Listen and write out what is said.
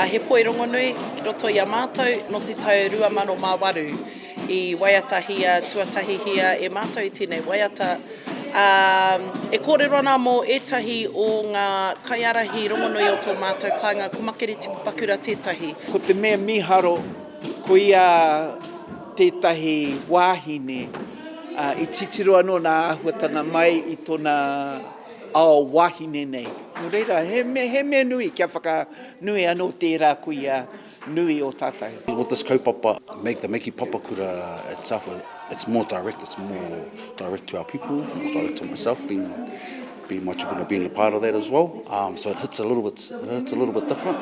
He poi rongonui ki roto i a mātou nō te tau 2008 i waiatahia tuatahihia e mātou i tēnei waiata, ā, e kōrero ana mō ētahi o ngā kaiārahi rongonui o tō mātou kāinga, ko Makereti Papakura tētahi. Ko te mea mīharo, ko ia tētahi wāhine i titiro anō nā āhuatanga mai i tōna ao wāhine nei. Nō reira, he mea, he mea nui kia whakanui anō tērā kuia nui o tātou. With this kaupapa, make the Meki Papakura itself, it's more direct, it's more direct to our people, more direct to myself, being, being my tupuna being a part of that as well. Um, so it hits a little bit, it hits a little bit different.